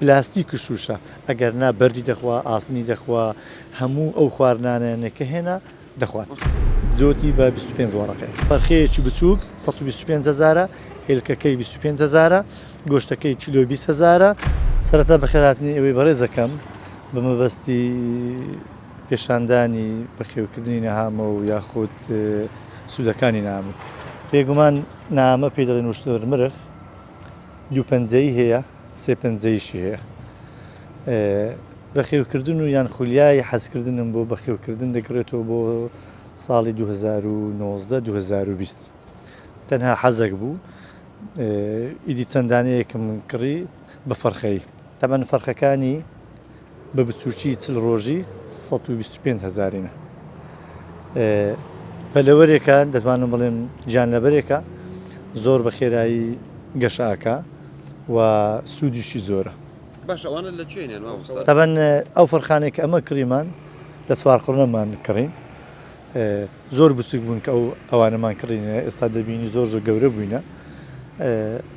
پلاستیک و شووشە، ئەگەر نا بەردی دەخوا، ئاسنی دەخوا، هەموو ئەو خواردنانەیانە کە هێنا دەخوات. جۆتی بە 25 وەڕەقەیە. فەرخەیەکی بچووک 125 هەزارە، هێلکەکەی 25 هەزارە، گۆشتەکەی کیلۆی 20 هەزارە. سەرەتا بەخێرهاتنی ئێوەی بەڕێز ئەکەم بە مەبەستی پێشاندانی بەخێوکردنی نەهامە و یاخود سوودەکانی نامە. بێگومان نامە پێی دەڵێن وشتر مرغ، دوو پەنجەی هەیە، سێ پەنجەیشی هەیە. بەخێوکردن و یان خولیای حەزکردنم بۆ بەخێوکردن دەگرێتەوە بۆ ساڵی 2019 2020 تەنها حەزێک بوو ئیدی چەندانەیەکم کڕی بە فەرخەی تەمەن فەرخەکانی بە بچووکی چل ڕۆژی 125 هەزارینە پەلەوەرێکە دەتوانم بڵێم گیانلەبەرێکە زۆر بە خێرایی گەشە ئەکا و سوودیشی زۆرە. باشە ئەوانە لە کوێنیان مامۆستا؟ تەبەن ئەو فەرخانەی کە ئەمە کڕیمان لە چوارقوڕنەمان کڕین زۆر بچوک بوون کە ئەو ئەوانەمان کڕین ئێستا دەبینی زۆر زۆر گەورە بووینە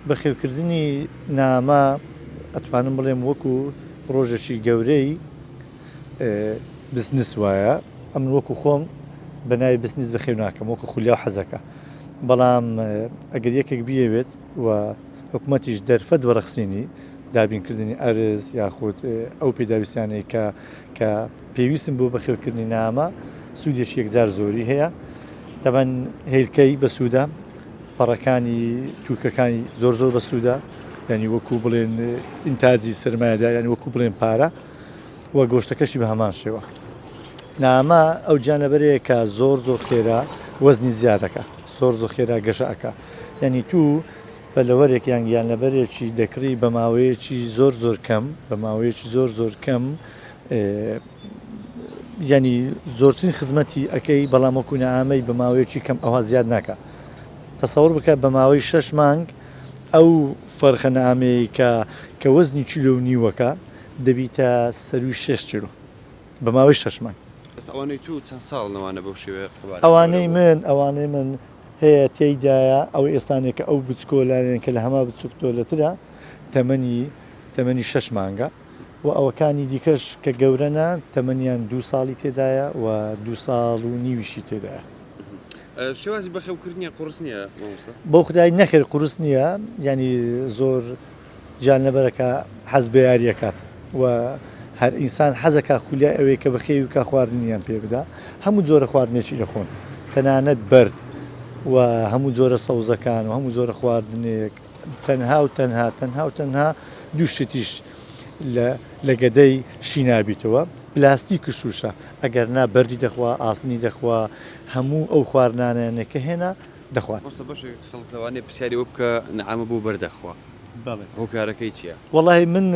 بەخێوکردنی نامە ئەتوانم بڵێم وەکو ڕۆژێکی گەورەی بزنس وایە ئەمن وەکو خۆم بە ناوی بزنس بەخێو ناکەم وەکو خولیا و حەزەکە بەڵام ئەگەر یەکێک بیەوێت و حکوومەتیش دەرفەت وەڕەخسینی دابینکردنی ئەرز یاخود ئەو پێداویستیانەی کە کە پێویستن بۆ بەخێوکردنی نامە سوودێکی یەکجار زۆری هەیە تەبەن هێلکەی بەسوودە پەڕەکانی توکەکانی زۆر زۆر بەسوودە ینی وەکو بڵێن ئینتاجی سرمایەدار ینی وەکو بڵێن پارە و گۆشتەکەشی بە هەمان شێوە. نامە ئەو گیانلەبەرەیە کە زۆر زۆر خێرا وەزنی زیاد دەکا زۆر زۆر خێرا گەشە ئەکا یعنی تو پەلەوەرێک یان گیانلەبەرێکی دەکڕی بە ماوەیەکی زۆر زۆر کەم بە ماوەیەکی زۆر زۆر کەم ینی زۆرترین خزمەتی ئەەکەی بەڵام وەکو نەعامەی بە ماوەیەکی کەم ئەوها زیاد ناکە تەسەور بکە بە ماوەی شەش مانگ ئەو فەرخە نەعامەیە کە کە وەزنی کیلۆ و نیوەکە دەبیتە سەروی شەش کیلۆ بە ماوەی شەش مانگ. بەس ئەوانەی تو چەند ساڵن ئەوانە بەو شێوەیە قەبارەی گەورە ئەوانەی بوون؟ من ئەوانەی من هەیە تێیدایە ئەو ئێستانەی کە ئەو بچکۆلانەن کە لە هەما بچوکتۆلەترە تەمەنی تەمەنی شەش مانگە و ئەوەکانی دیکەش کە گەورەنە تەمەنیان دوو ساڵی تێدایە و دوو ساڵ و نیویشی تێدایە. شێوازی بەخێوکردنیان قوڕس نییە مامۆستا؟ بۆ خودای نەخێر قورس نییە یانی زۆر گیانلەبەرەکە حەز بە یاری ئەکات و هەر ئینسان حەزەکا خولیای ئەوەیە کە بەخێوی بکا خواردنیان پێ بدا هەموو جۆرە خواردنێکی دەخۆن تەنانەت بەرد و هەموو جۆرە سەوزەکان و هەموو جۆرە خواردنێک تەنها و تەنها تەنها و تەنها دوو شتیش لە لە گەدەی شی نابیتەوە پلاستیک و شووشە ئەگەر نا بەردی دەخوا ئاسنی دەخوا هەموو ئەو خواردنانەیانە کە هێنا دەخوات. مامۆستا بەشێک خەڵک لەوانەیە پرسیاری ئەوە بکا نەعامە بۆ بەرد دەخوا؟ بەڵێ. هۆکارەکەی چیە؟ وەڵاهی من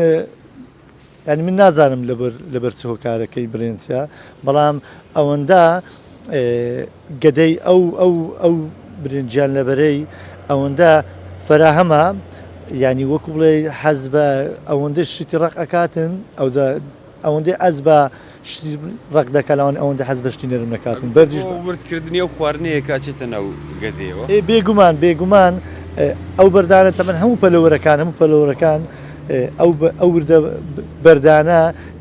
یانی من نازانم لەبەر لەبەر چ هۆکارەکەی بڵێن چیە بەڵام ئەوەندە گەدەی ئەو ئەو ئەو برێن گیانلەبەرەی ئەوەندە فەراهەمە یانی وەکو بڵێ حەز بە ئەوەندە شتی ڕق ئەکاتن ئەوجا ئەوەندەی ئەز بە شتی ڕەق دەکا لەوان ئەوەندە حەز بە شتی نەرم نەکاتن بەردیش بۆ وردکردنی ئەو خواردنەیە کە ئەچێتە ناو گەدەیەوە. ئێ بێگومان بێگومان ئەو بەردانە تەمەن هەموو پەلەوەرەکان هەموو پەلەوەرەکان ئەو ئەو وردە بەردانە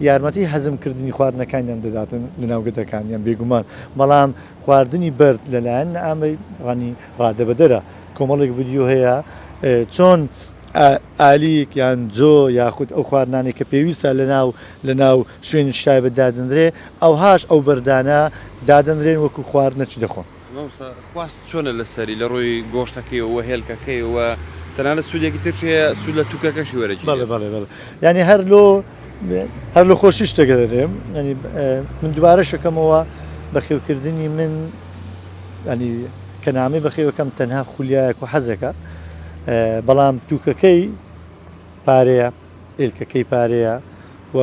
یارمەتی هەزمکردنی خواردنەکانیان دەداتن لە ناو گەدەکانیان بێگومان بەڵام خواردنی بەرد لەلایەن نەعامەی ڕانی ڕادەبەدەرە کۆمەڵێک ڤیدیۆ هەیە چۆن ئالیک یان جۆ یاخود ئەو خواردنانەی کە پێویستە لەناو لەناو شوێنی تایبەت دادەنرێ ئەوهاش ئەو بەردانە دادەنرێن وەکو خواردنەکی دەخۆن. مامۆستا خواست چۆنە لەسەری لە ڕووی گۆشتەکەیەوە وە هێلکەکەیەوە تەنانەت سوودێکی ترش هەیە سوود لە توکەکەشی وەرەگیرێت. بەڵێ بەڵێ بەڵێ یانی هەر لۆ هەر لۆ خۆشی شتێک دەرێم ینی من دووبارە شەکەمەوە بەخێوکردنی من ینی کە نامەی بەخێوەکەم تەنها خولیایەک و حەزێکە بەڵام توکەکەی پارەیە ئێلکەکەی پارەیە و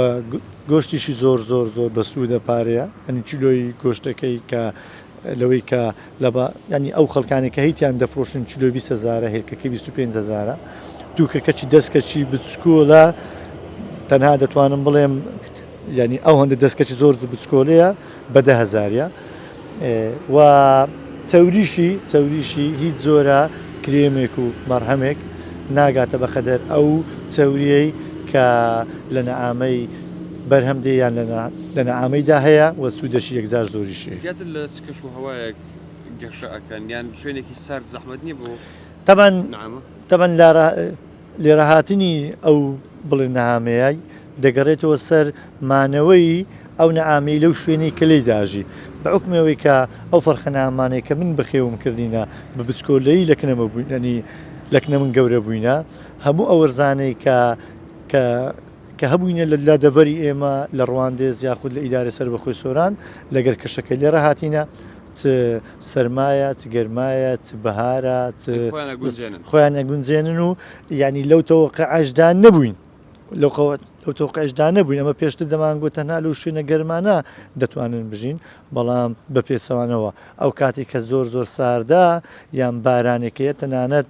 گۆشتیشی زۆر زۆر زۆر بەسوودە پارەیە ئەنی کیلۆی گۆشتەکەی کە لەوەی کە لە ینی ئەو خەڵکانی کە هیتیان دەفرۆشن کیلۆ 20 هزارە هێلکەکەی 25 هزارە دووکەکەچی دەستکەچی بچکۆلە تەنها دەتوانم بڵێم یانی ئەو هەندە دەستکەچی زۆر بچکۆلەیە بە دە هەزاریە و چەوریشی چەوریشی هیچ جۆرە کرێمێک و مەرهەمێک ناگاتە بەقەدەر ئەو چەوریەی کە. کە لە نەعامەی بەرهەم دێ یان لە نەعامەیدا هەیە و سوودەشی یەکجار زۆریشی. زیاتر لە چ کەش و هەوایەک گەشە ئەکەن یان شوێنێکی سارد زەحمەت نییە بۆ تەبعەن نەعامە؟ تەبعەن لێرەهاتنی ئەو بڵێ نەهامەیە دەگەڕێتەوە سەر مانەوەی ئەو نەعامەی لەو شوێنەی کە لێی داژی بە حوکمی ئەوەی کە ئەو فەرخە نامانەی کە من بەخێوم کردینە بە بچکۆلەیی لە کنەمە بووین ینی لە کنە من گەورە بووینە هەموو ئەو وەرزانەی کە کە کە هەبووینە لە لە دەڤەری ئێمە لە ڕواندێز یاخود لە ئیدارە سەربەخۆی سۆران لەگەر کەشەکەی لێرە هاتینە چ سەرمایە چ گەرمایە چ بەهارە چ خۆیان ئەگونجێنن و یعنی لەو تەوەقعشدا نەبووین لەو تەوقعشدا نەبووین ئەمە پێشتر دەمانگوت تەنها لەو شوێنە گەرمانە دەتوانن بژین بەڵام بە پێچەوانەوە ئەو کاتی کە زۆر زۆر ساردە یان بارانێکەیە تەنانەت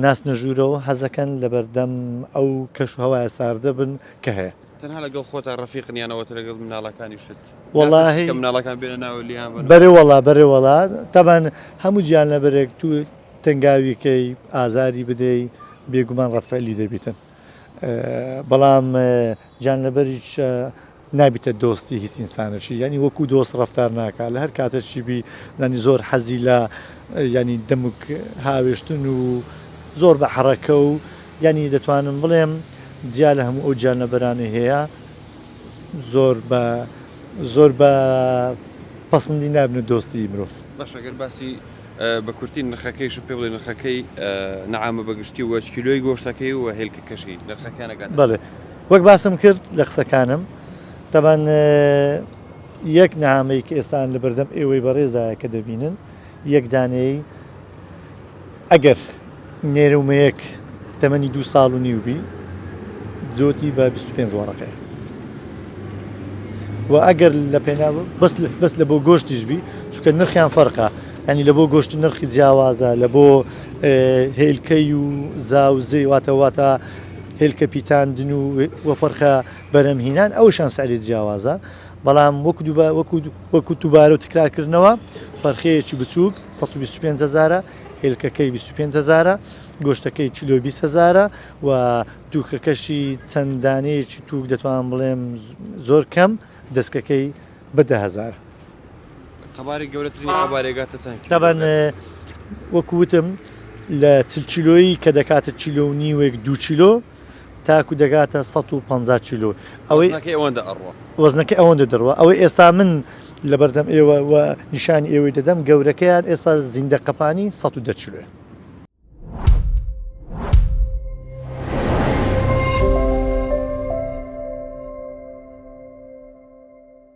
ناسنە ژوورەوە حەزەکەن لەبەردەم ئەو کەش و هەوایە ساردە بن کە هەیە. تەنها لەگەڵ خۆتا ڕەفیقن یان ئەوەتە لەگەڵ مناڵەکانیشت؟ وەڵاهی کە مناڵەکان بێنە ناوە لیان بن؟ بەرێ وەڵا بەرێ وەڵا تەبعەن هەموو گیانلەبەرێک تو تەنگاوی کەی ئازاری بدەی بێگومان ڕەد فعلی دەبیتن بەڵام گیانلەبەریش نابیتە دۆستی هیچ ئینسانەکی یانی وەکو دۆست ڕەفتار ناکا لە هەر کاتەکی بی یانی زۆر حەزی لە یانی دەمک هاوێشتن و زۆر بە حەڕەکە و یانی دەتوانم بڵێم جیا لە هەموو ئەو گیانلەبەرانەی هەیە زۆر بە زۆر بە پەسندی نابنە دۆستی مرۆڤ. باشە گەر باسی بە کورتی نرخەکەیشم پێ بڵێ نرخەکەی نەعامە بە گشتی و کیلۆی گۆشتەکەی و هێلکەکەشی نرخەکەیان ئەگاتە بەڵێ وەک باسم کرد لە قسەکانم تەبان یەک نەعامەی کە ئێستا لە بەردەم ئێوەی بەڕێزدایە کە دەبینن یەک دانەی ئەگەر نێرەومەیەک تەمەنی دو ساڵ و نیو بی جۆتی بە 25 وەڕەقەیە و ئەگەر لە پێنا بەس بەس لە بۆ گۆشتیش بی چونکە نرخیان فەرقە ینی لە بۆ گۆشتی نرخی جیاوازە لە بۆ هێلکەی و زاوزێ واتە واتە هێلکە پیتاندن و وە فەرخە بەرەمهینان ئەوشان سعری جیاوازە بەڵام وەکو دووبە وەکو وەکو دووبارە و تکرارکردنەوە فەرخەیەکی بچووک 125 هزارە هێلکەکەی 25 هزارە گۆشتەکەی کیلۆ 20 هزارە و تووکەکەشی چەند دانەیەکی تووک دەتوانم بڵێم زۆر کەم دەستکەکەی بە 10 هەزار. قەبارەی گەورەترینی قەبارەی گاتە چەند کیلۆ؟ تەبعەن وەکو وتم لە 40 کیلۆیی کە دەکاتە کیلۆ و نیوێک دوو کیلۆ تاکو دەگاتە 150 کیلۆ ئەوەی وەزنەکەی ئەوەندە ئەڕوا. وەزنەکەی ئەوەندە دەڕوا ئەوەی ئێستا من لەبەردەم ئێوە و نیشانی ئێوەی دەدەم گەورەکەیان ئێستا زیندە قەپانی 110 کیلۆیە.